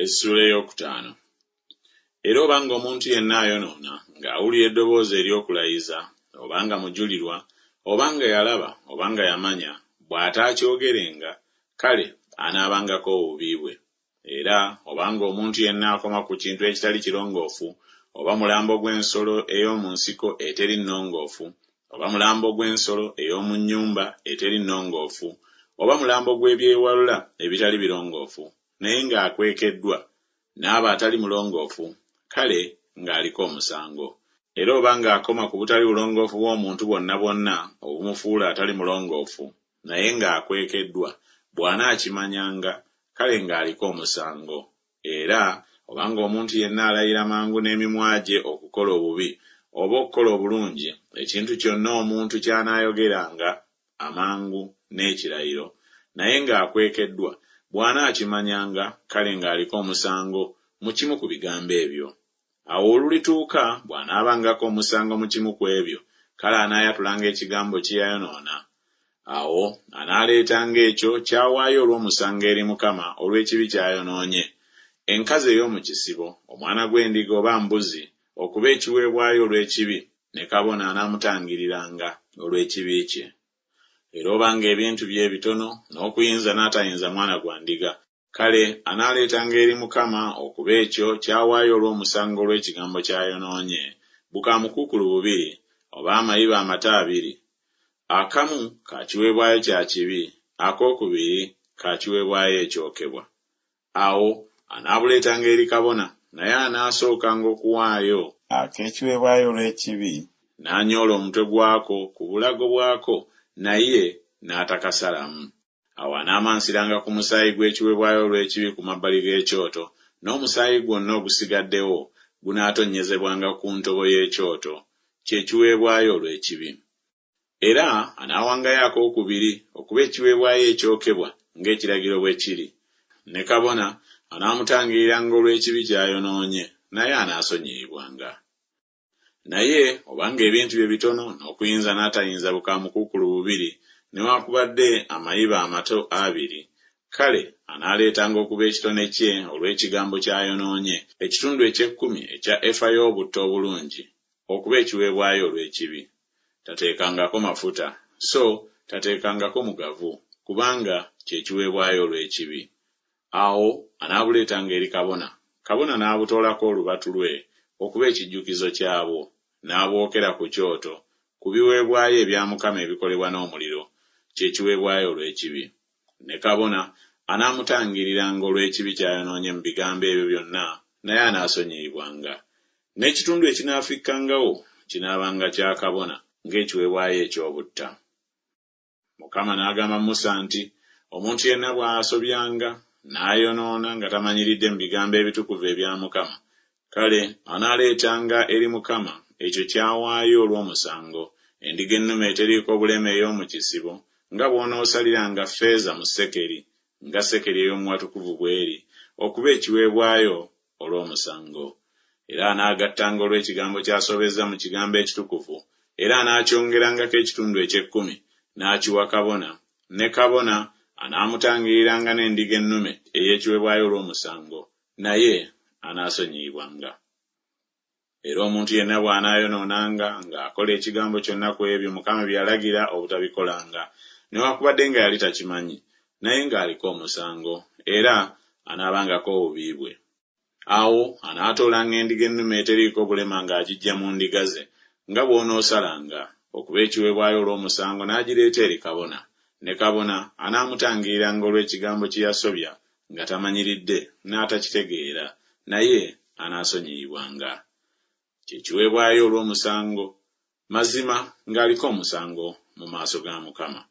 Essuula ey'okutaano. Era obanga omuntu yenna ayonoona ng'awulira eddoboozi ery'okulayiza, oba nga mujulirwa, oba nga yalaba, oba nga yamanya, bw'ataakyogerenga, kale anaabangako obubi bwe. Era obanga omuntu yenna akoma ku kintu ekitali kirongoofu, oba mulambo gw'ensolo ey'omu nsiko eteri nnongoofu, oba mulambo gw'ensolo ey'omu nnyumba eteri nnongoofu, oba mulambo gw'ebyewalula ebitali birongoofu, naye ng'akwekeddwa, n'aba atali mulongoofu, kale ng'aliko omusango. Era oba ng'akoma ku butali bulongoofu bw'omuntu bwonna bwonna obumufuula atali mulongoofu, naye ng'akwekeddwa, bw'anaakimanyanga, kale ng'aliko omusango. Era obanga omuntu yenna alayira mangu n'emimwa gye okukola obubi oba okukola obulungi, ekintu kyonna omuntu ky'anaayogeranga amangu n'ekirayiro, naye ng'akwekeddwa, bw'anaakimanyanga, kale ng'aliko omusango mu kimu ku bigambo ebyo. Awo olulituuka bw'anaabangako omusango mu kimu ku ebyo, kale anaayatulanga ekigambo kye yayonoona. Awo anaaleetanga ekyo ky'awaayo olw'omusango eri Mukama olw'ekibi ky'ayonoonye, enkazi ey'omu kisibo, omwana gw'endiga oba mbuzi, okuba ekiweebwayo olw'ekibi, ne kabona anaamutangiriranga olw'ekibi kye. Era obanga ebintu bye bitono, n'okuyinza n'atayinza mwana gwa ndiga, kale anaaleetanga eri Mukama okuba ekyo ky'awaayo olw'omusango olw'ekigambo ky'ayonoonye, bukaamukuukulu bubiri, oba amayiba amato abiri, akamu ka kiweebwayo kya kibi, akookubiri ka kiweebwayo ekyokebwa. Awo anaabuleetanga eri kabona, naye anaasookanga okuwaayo ak'ekiweebwayo olw'ekibi, n'anyoola omutwe gwako ku bulago bwako, naye n'atakasalamu. Awo anaamansiranga ku musaayi gw'ekiweebwayo olw'ekibi ku mabbali g'ekyoto, n'omusaayi gwonna ogusigaddewo gunaatonnyezebwanga ku ntobo y'ekyoto, kye kiweebwayo olw'ekibi. Era anaawangayo akookubiri okuba ekiweebwayo ekyokebwa ng'ekiragiro bwe kiri. Ne kabona anaamutangiriranga olw'ekibi ky'ayonoonye, naye anaasonyiyibwanga. Naye obanga ebintu bye bitono n'okuyinza n'atayinza bukaamukuukulu bubiri, newakubadde amayiba amato abiri, kale anaaleetanga okuba ekitone kye olw'ekigambo ky'ayonoonye, ekitundu eky'ekkumi ekya efa y'obutta obulungi, okuba ekiweebwayo olw'ekibi. Tateekangako mafuta, so tateekangako mugavu, kubanga kye kiweebwayo olw'ekibi. Awo anaabuleetanga eri kabona, kabona n'abutoolako olubatu lwe okuba ekijjukizo kyabwo, n'abwokera ku kyoto ku biweebwayo ebya Mukama ebikolebwa n'omuliro, kye kiweebwayo olw'ekibi. Ne kabona anaamutangiriranga olw'ekibi ky'ayonoonye mu bigambo ebyo byonna, naye anaasonyiyibwanga. N'ekitundu ekinaafikkangawo kinaabanga kya kabona ng'ekiweebwayo eky'obutta. Mukama n'agamba Musa nti, Omuntu yenna bw'asobyanga, n'ayonoona nga tamanyiridde mu bigambo ebitukuvu ebya Mukama, kale anaaleetanga eri Mukama ekyo ky'awaayo olw'omusango, endiga ennume eteriiko bulema ey'omu kisibo, nga bw'onoosaliranga ffeeza mu sekeri, nga sekeri ey'omu watukuvu bw'eri, okuba ekiweebwayo olw'omusango. Era anaagattanga olw'ekigambo ky'asobezza mu kigambo ekitukuvu, era anaakyongerangako ekitundu eky'ekkumi, n'akiwa kabona, ne kabona anaamutangiriranga n'endiga ennume ey'ekiweebwayo olw'omusango, naye anaasonyiyibwanga. Era omuntu yenna bw'anaayonoonanga ng'akola ekigambo kyonna ku ebyo Mukama bye yalagira obutabikolanga, newakubadde nga yali takimanyi, naye ng'aliko omusango, era anaabangako obubi bwe. Awo anaatoolanga endiga ennume eteriiko bulema ng'agiggya mu ndiga ze, nga bw'onoosalanga, okuba ekiweebwayo olw'omusango n'agireeta eri kabona, ne kabona anaamutangiriranga olw'ekigambo kye yasobya nga tamanyiridde n'atakitegeera, naye anaasonyiyibwanga. Kye kiweebwayo olw'omusango, mazima ng'aliko omusango mu maaso ga Mukama.